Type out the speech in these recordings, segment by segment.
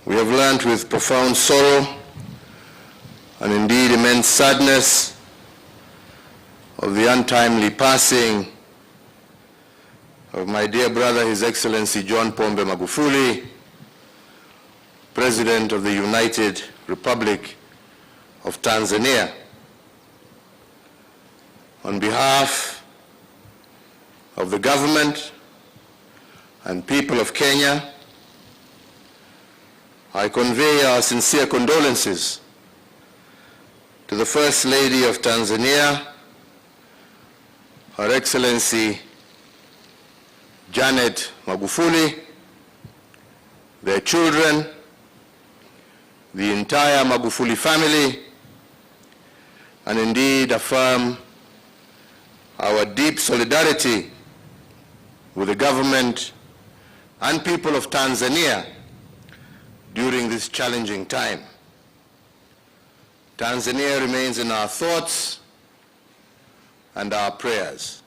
We have learnt with profound sorrow and indeed immense sadness of the untimely passing of my dear brother, His Excellency John Pombe Magufuli, President of the United Republic of Tanzania. On behalf of the government and people of Kenya, I convey our sincere condolences to the First Lady of Tanzania, Her Excellency Janet Magufuli, their children, the entire Magufuli family, and indeed affirm our deep solidarity with the government and people of Tanzania during this challenging time. Tanzania remains in our thoughts and our prayers.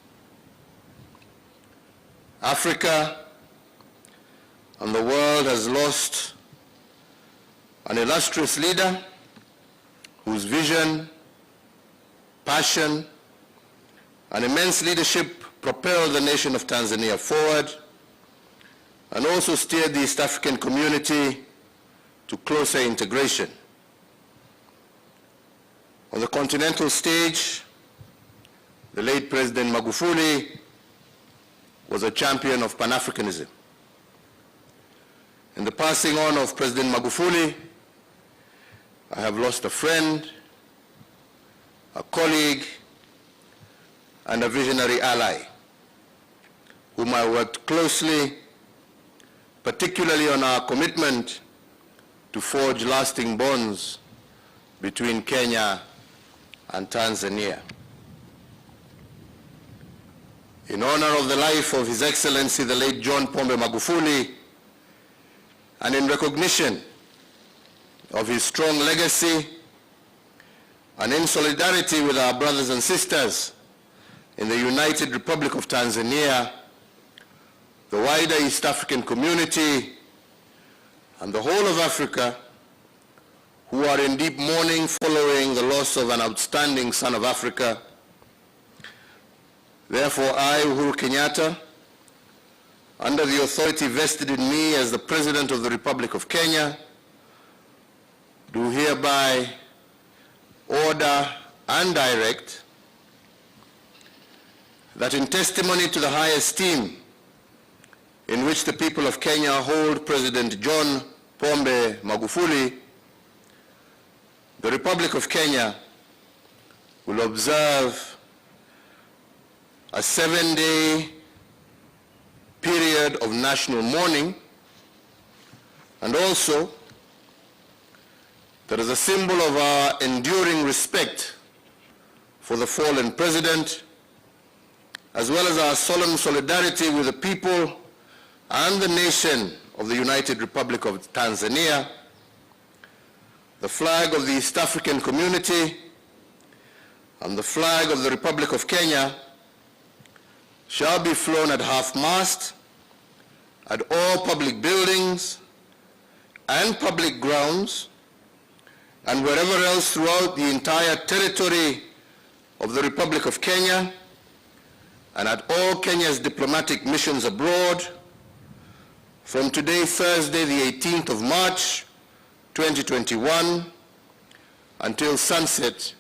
Africa and the world has lost an illustrious leader whose vision, passion, and immense leadership propelled the nation of Tanzania forward and also steered the East African community to closer integration. On the continental stage, the late President Magufuli was a champion of Pan-Africanism. In the passing on of President Magufuli, I have lost a friend, a colleague, and a visionary ally whom I worked closely, particularly on our commitment to forge lasting bonds between Kenya and Tanzania. In honor of the life of His Excellency the late John Pombe Magufuli, and in recognition of his strong legacy, and in solidarity with our brothers and sisters in the United Republic of Tanzania, the wider East African community, and the whole of Africa, who are in deep mourning following the loss of an outstanding son of Africa. Therefore, I, Uhuru Kenyatta, under the authority vested in me as the President of the Republic of Kenya, do hereby order and direct that in testimony to the high esteem in which the people of Kenya hold President John Pombe Magufuli, the Republic of Kenya will observe a 7-day period of national mourning, and also that as a symbol of our enduring respect for the fallen president, as well as our solemn solidarity with the people and the nation of the United Republic of Tanzania, the flag of the East African Community and the flag of the Republic of Kenya shall be flown at half-mast at all public buildings and public grounds and wherever else throughout the entire territory of the Republic of Kenya and at all Kenya's diplomatic missions abroad from today, Thursday, the 18th of March, 2021, until sunset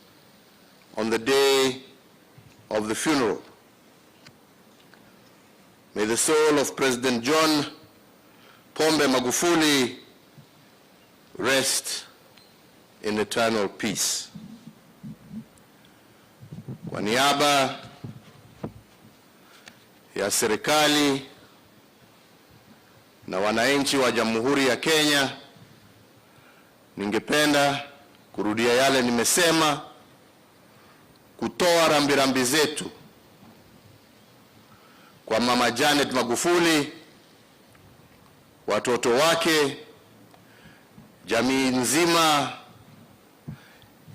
on the day of the funeral. May the soul of President John Pombe Magufuli rest in eternal peace. Kwa niaba ya serikali na wananchi wa Jamhuri ya Kenya, ningependa kurudia yale nimesema, kutoa rambirambi zetu kwa Mama Janet Magufuli, watoto wake, jamii nzima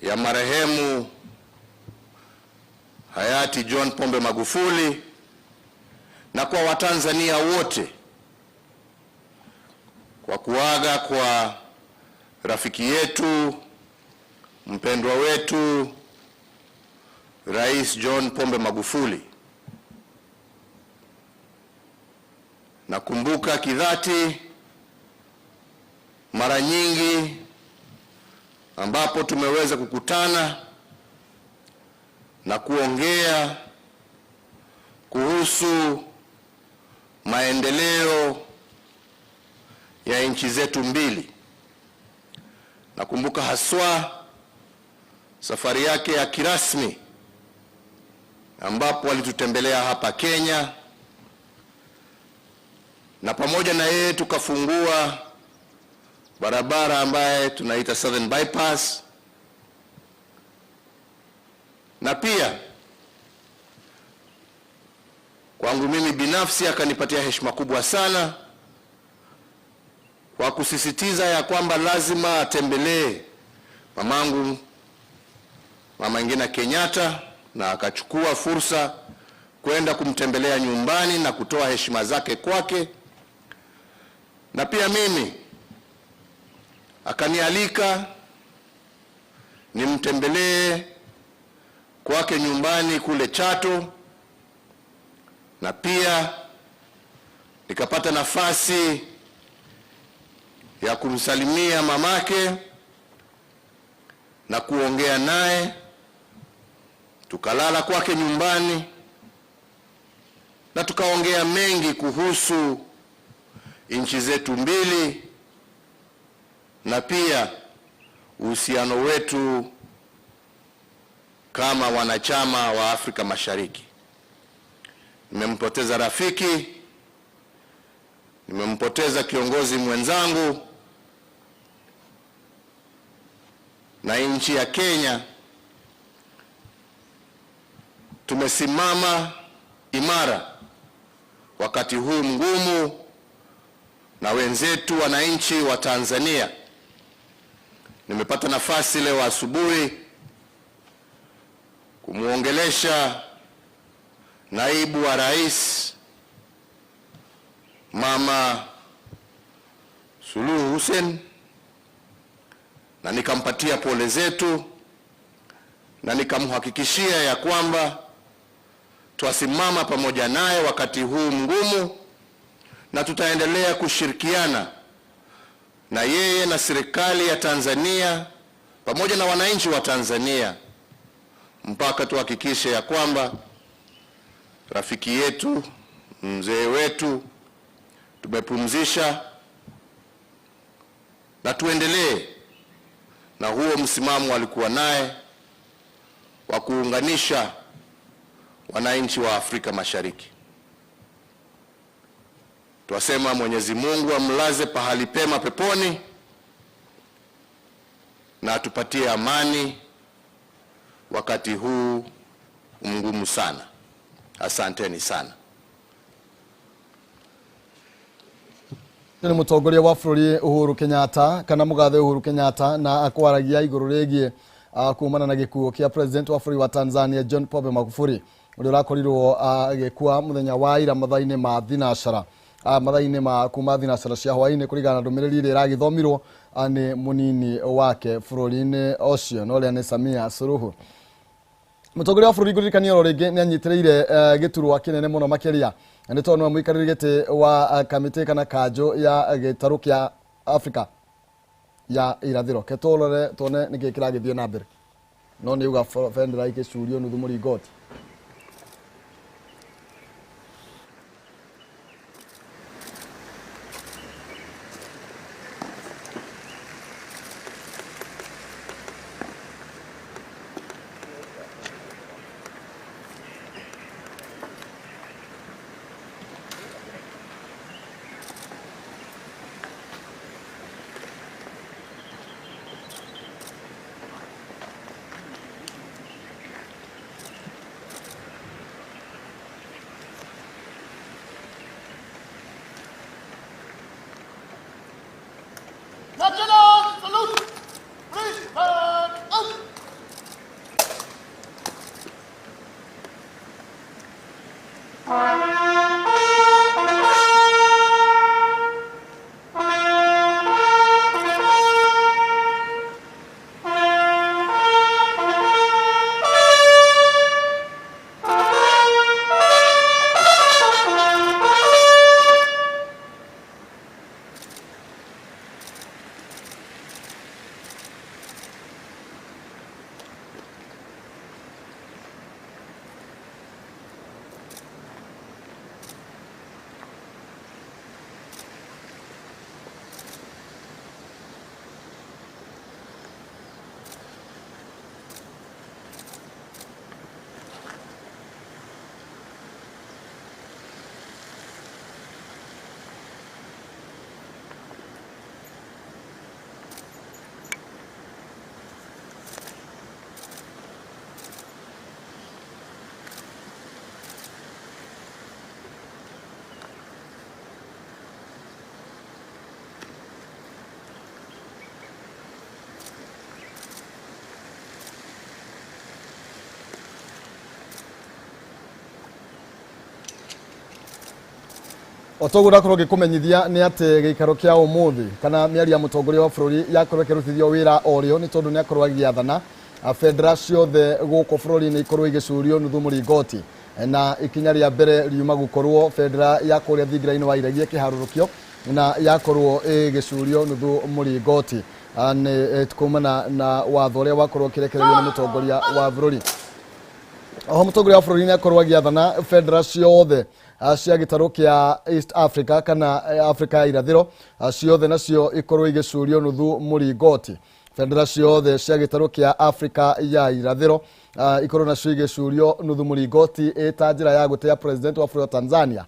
ya marehemu hayati John Pombe Magufuli na kwa Watanzania wote kwa kuaga kwa rafiki yetu, mpendwa wetu, Rais John Pombe Magufuli. Nakumbuka kidhati mara nyingi ambapo tumeweza kukutana na kuongea kuhusu maendeleo ya nchi zetu mbili. Nakumbuka haswa safari yake ya kirasmi ambapo alitutembelea hapa Kenya, na pamoja na yeye tukafungua barabara ambaye tunaita Southern Bypass, na pia kwangu mimi binafsi akanipatia heshima kubwa sana kwa kusisitiza ya kwamba lazima atembelee mamangu Mama Ngina Kenyatta, na akachukua fursa kwenda kumtembelea nyumbani na kutoa heshima zake kwake, na pia mimi akanialika nimtembelee kwake nyumbani kule Chato, na pia nikapata nafasi ya kumsalimia mamake na kuongea naye. Tukalala kwake nyumbani na tukaongea mengi kuhusu nchi zetu mbili na pia uhusiano wetu kama wanachama wa Afrika Mashariki. Nimempoteza rafiki, nimempoteza kiongozi mwenzangu, na nchi ya Kenya tumesimama imara wakati huu mgumu na wenzetu wananchi wa Tanzania. Nimepata nafasi leo asubuhi kumuongelesha naibu wa rais Mama Suluhu Hussein, na nikampatia pole zetu na nikamhakikishia ya kwamba twasimama pamoja naye wakati huu mgumu na tutaendelea kushirikiana na yeye na serikali ya Tanzania pamoja na wananchi wa Tanzania mpaka tuhakikishe ya kwamba rafiki yetu, mzee wetu tumepumzisha, na tuendelee na huo msimamo alikuwa naye wa kuunganisha wananchi wa Afrika Mashariki. Twasema Mwenyezi Mungu amlaze pahali pema peponi na atupatie amani wakati huu mgumu sana. Asanteni sana. Nĩ mũtongoria wa bũrũri Uhuru Kenyatta kana mũgathe Uhuru Kenyatta na akwaragia igũrũ rĩgiĩ kumana na gĩkuũ kĩa president wa bũrũri wa Tanzania John Pombe Magufuli ũrĩa ũrakorirwo agĩkua mũthenya wa ira mathaa-inĩ ma thinacara, mathaa-inĩ ma kuma thinacara cia hwaĩ-inĩ kũringana na ndũmĩrĩri ĩrĩa ĩragĩthomirwo nĩ mũnini wake bũrũri-inĩ ũcio na ũrĩa nĩ Samia Suluhu. Mũtongoria wa bũrũri ngũririkania oro rĩngĩ nĩ anyitĩrĩire gĩturwa kĩnene mũno makĩria nĩ tondũ nĩwe mũikarĩri gĩtĩ wa kamĩtĩ kana kanjũ ya gĩtarũ kĩa Afrika ya irathĩro. Ke tũrore tuone nĩkĩĩ kĩragĩthiĩ na mbere, no nĩ uga bendera ikĩcurio nuthu mũringoti. National salute! Please stand up! O toguo ndakorwo ngĩkũmenyithia nĩ atĩ gĩikaro kĩa ũmũthĩ kana mĩario ya mũtongoria wa bũrũri yakorwo ĩkĩrutithio wĩra o rĩo, nĩ tondũ nĩ akorwo agĩathana bendera ciothe gũkũ bũrũri-inĩ ikorwo igĩcurio nuthu mũringoti, na ikinya rĩa mbere riuma gũkorwo bendera ya kũrĩa thingira-inĩ wa iregi ĩkĩharũrũkio na yakorwo ĩgĩcurio nuthu mũringoti. Nĩ kumana na watho ũrĩa wakorwo ũkĩrekererio nĩ mũtongoria wa bũrũri. Oho mũtongoria wa bũrũri nĩ akorwo agĩathana bendera ciothe cia gĩtarũ kĩa East Africa kana Africa ya irathĩro, ciothe nacio ikorwo igĩcurio nuthu mũringoti. Bendera ciothe cia gĩtarũ kĩa Africa ya irathĩro ikorwo nacio igĩcurio nuthu mũringoti ĩta njĩra ya gũtĩa president wa bũrũri wa Tanzania,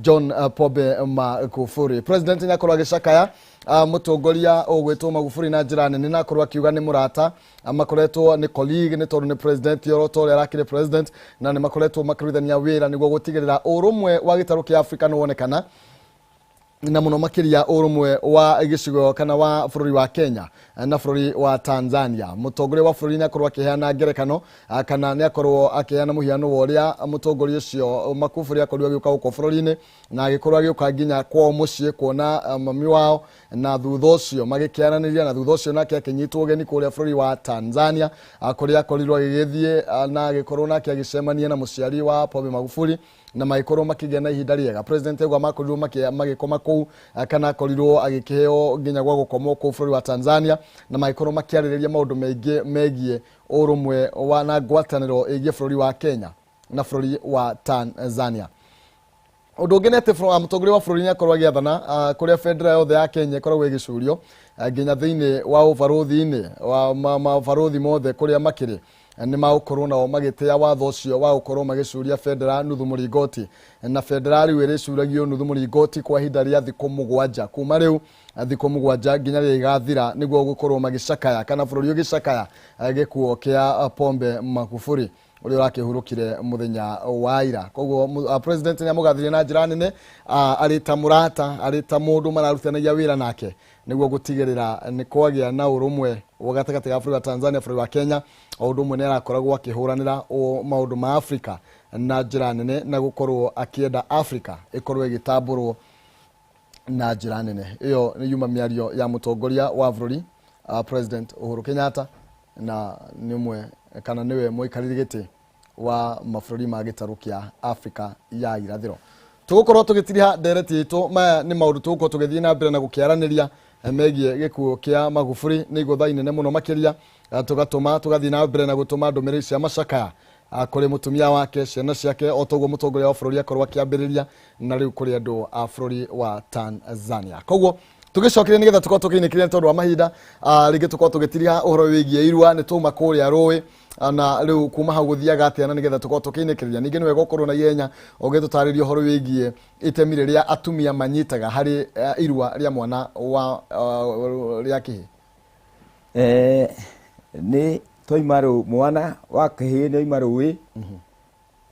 John Pombe Magufuli. President nĩ akorwo agĩcakaya mũtongoria ũgwĩtwo Magufuli na njĩra nene, na akorwo akiuga nĩ mũrata, makoretwo nĩ colleague, nĩ tondũ nĩ president oro ta ũrĩa arakĩrĩ president, na nĩ makoretwo makĩrutithania wĩra nĩguo gũtigĩrĩra ũrũmwe wa gĩtarũ kĩa Africa nĩ wonekana, na mũno makĩria ũrũmwe wa gĩcigo kana wa bũrũri wa Kenya na bũrũri wa Tanzania. Mũtongoria wa bũrũri nĩ akorwo akĩheana ngerekano, kana nĩ akorwo akĩheana mũhiano wa ũrĩa mũtongoria ũcio Magufuli akorirwo agĩũka gũkũ bũrũri-inĩ, na agĩkorwo agĩũka nginya kwao mũciĩ kuona mami wao, na thutha ũcio magĩkĩaranĩria, na thutha ũcio nake akĩnyitwo ũgeni kũrĩa bũrũri wa Tanzania, kũrĩa akorirwo agĩgĩthiĩ, na agĩkorwo nake agĩcemania na mũciari wa Pombe Magufuli, na magĩkorwo makĩgĩa na ihinda rĩega. President auga makorirwo magĩkoma kũu, kana akorirwo agĩkĩheo nginya gwa gũkomwo kũu bũrũri wa Tanzania, na magĩkorwo makĩarĩrĩria maũndũ maingĩ megiĩ ũrũmwe wa na ngwatanĩro ĩgiĩ bũrũri wa Kenya na bũrũri wa Tanzania. Ũndũ ũngĩ nĩ atĩ mũtongoria wa bũrũri nĩ akorwo agĩathana kũrĩa bendera yothe ya Kenya ĩkoragwo ĩgĩcurio, nginya thĩinĩ wa ũbarũthi-inĩ wa mabarũthi mothe kũrĩa makĩrĩ, nĩ magũkorwo nao magĩtĩa watho ũcio wa gũkorwo magĩcuria bendera nuthu mũringoti, na bendera rĩu ĩrĩcuragio nuthu mũringoti kwa ihinda rĩa thikũ 7 kuma rĩu, thikũ 7 nginya rĩrĩa igathira, nĩguo gũkorwo magĩcakaya kana bũrũri ũgĩcakaya gĩkuo kĩa Pombe Magufuli ũrĩa ũrakĩhurũkire mũthenya wa ira. Koguo president nĩ amũgathirie na njĩra nene, arĩ ta mũrata, arĩ ta mũndũ mararutithanagia wĩra nake nĩguo gũtigĩrĩra nĩ kwagĩa na ũrũmwe wa gatagatĩ ga bũrũri wa Tanzania, bũrũri wa Kenya. O ũndũ ũmwe nĩ arakoragwo akĩhũranĩra maũndũ ma Afrika na njĩra nene, na gũkorwo akĩenda Afrika ĩkorwo ĩgĩtambũrwo na njĩra nene. Ĩyo nĩ yuma mĩario ya mũtongoria wa bũrũri, President Uhuru Kenyatta, na nĩ ũmwe kana nĩwe mũikarĩri gĩtĩ wa mabũrũri ma gĩtarũ kĩa Afrika ya irathĩro. Tũgũkorwo tũgĩtiriha ndereti itũ. Maya nĩ maũndũ tũgũkorwo tũgĩthiĩ na mbere na gũkĩaranĩria megiĩ gĩkuũ kĩa Magufuli. Nĩ igũtha inene mũno makĩria. Tũgatũma tũgathiĩ na mbere na gũtũma ndũmĩrĩri cia macakaya kũrĩ mũtumia wake, ciana ciake, o toguo mũtongoria wa bũrũri akorwo akĩambĩrĩria, na rĩu kũrĩ andũ a bũrũri wa Tanzania. Koguo tũgĩcokeria nĩgetha tũkorwo tũkĩinĩkĩria nĩ tondũ wa mahinda, rĩngĩ tũkorwo tũgĩtiriha ũhoro wĩgiĩ irua. Nĩ twauma kũrĩa rũĩ, na rĩu kuma hau gũthiaga atĩa, na nĩgetha tũkorwo tũkĩinĩkĩrĩria. Ningĩ nĩ wega ũkorwo na ihenya ũgĩtũtarĩria ũhoro wĩgiĩ itemi rĩrĩa atumia manyitaga harĩ irua rĩa mwana wa rĩa kĩhĩ. Nĩ twaima rũ mwana wa kĩhĩĩ nĩ oima rũĩ.